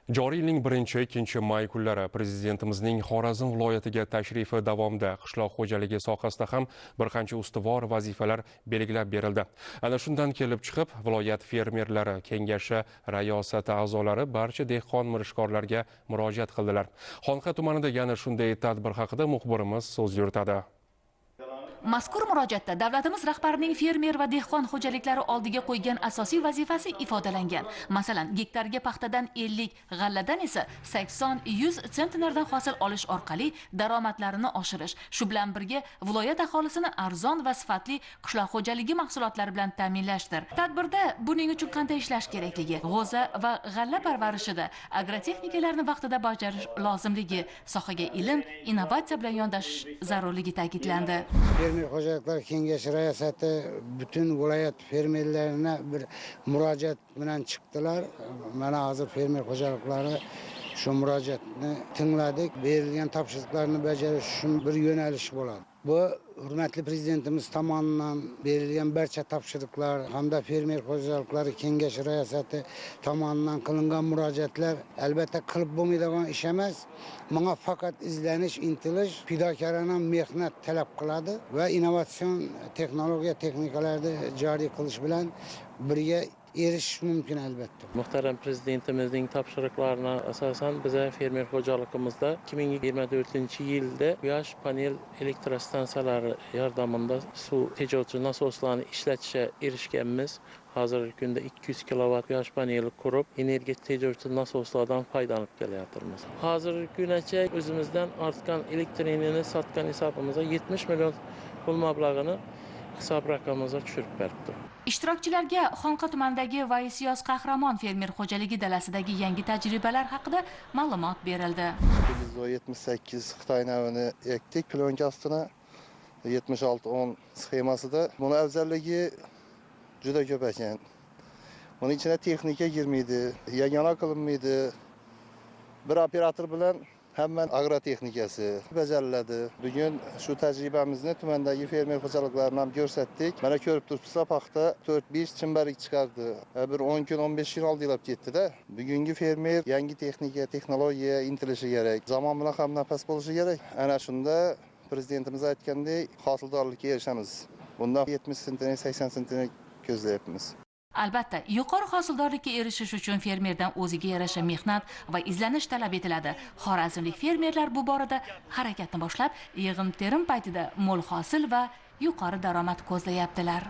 Joriy yilning 1-2 may kunlari Prezidentimizning Xorazm viloyatiga tashrifi davomida qishloq xo'jaligi sohasida ham bir qancha ustuvor vazifalar belgilab berildi. Ana shundan kelib chiqib, viloyat fermerlari kengashi rayosati a'zolari barcha dehqon mirishkorlarga murojaat qildilar. Xonqa tumanida yana shunday tadbir haqida muxbirimiz so'z yuritadi. Mazkur murojaatda davlatimiz rahbarining fermer va dehqon xo'jaliklari oldiga qo'ygan asosiy vazifasi ifodalangan. Masalan, gektarga paxtadan 50, g'alladan esa 80-100 sentnerdan hosil olish orqali daromadlarini oshirish, shu bilan birga viloyat aholisini arzon va sifatli qishloq xo'jaligi mahsulotlari bilan ta'minlashdir. Tadbirda buning uchun qanday ishlash kerakligi, g'o'za va g'alla parvarishida agrotexnikalarni vaqtida bajarish lozimligi, sohaga ilm, innovatsiya bilan yondashish zarurligi ta'kidlandi. Fermer xo'jaliklari kengashi rayosati butun viloyat fermerlarına bir murojaat bilan chiqdilar. Mana hozir fermer xo'jaliklari shu murojaatni tingladik. Berilgan topshiriqlarni bajarish uchun bir yo'nalish bo'ladi. Bu hurmatli prezidentimiz tomonidan berilgan barcha topshiriqlar hamda fermer xo'jaliklari kengashi rayosati tomonidan qilingan murojaatlar albatta qilib bo'lmaydigan ish emas. Bunga faqat izlanish, intilish, fidokorona mehnat talab qiladi va innovatsion texnologiya texnikalarni joriy qilish bilan birga erishish mumkin albatta. Muhtaram prezidentimizning topshiriqlariga asosan biza fermer xo'jaligimizda 2024-yilda quyosh panel elektrostansiyalari yordamida suv tejovchi nasoslarni ishlatishga erishganmiz. Hozirgi kunda 200 kilovat quyosh paneli qurib, energiya tejovchi nasoslardan foydalanib kelyapmiz. Hozirgi kungacha o'zimizdan ortgan elektr energiyani sotgan hisobimizga 70 million pul mablag'ini hisob raqamimizga tushirib beribdi. Ishtirokchilarga Xonqa tumanidagi Vaysyoz Qahramon fermer xo'jaligi dalasidagi yangi tajribalar haqida ma'lumot berildi. 178 Xitoy navini ekdik plyonka ostuna 76-10 sxemasida. Buni afzalligi juda ko'p ekan. Buning ichine texnika girmaydi, yagona qilinmaydi. Bir operator bilan hamma agrotexnikasi bajariladi. Bugun shu tajribamizni tumandagi fermer xo'jaliklarini ham ko'rsatdik. Mana ko'rib turibsizlar, paxta 4-5 chimbarik chiqardi. Bir 10 kun, 15 kun oldilab ketdi-da. Bugungi fermer yangi texnika, texnologiya intilishi kerak. Zamon bilan ham nafas bo'lishi kerak. Ana shunda prezidentimiz aytgandek, hosildorlikka erishamiz. Bundan 70 sentner, 80 sentner ko'zlayapmiz. Albatta, yuqori hosildorlikka erishish uchun fermerdan o'ziga yarasha mehnat va izlanish talab etiladi. Xorazmlik fermerlar bu borada harakatni boshlab, yig'im-terim paytida mo'l hosil va yuqori daromad ko'zlayaptilar.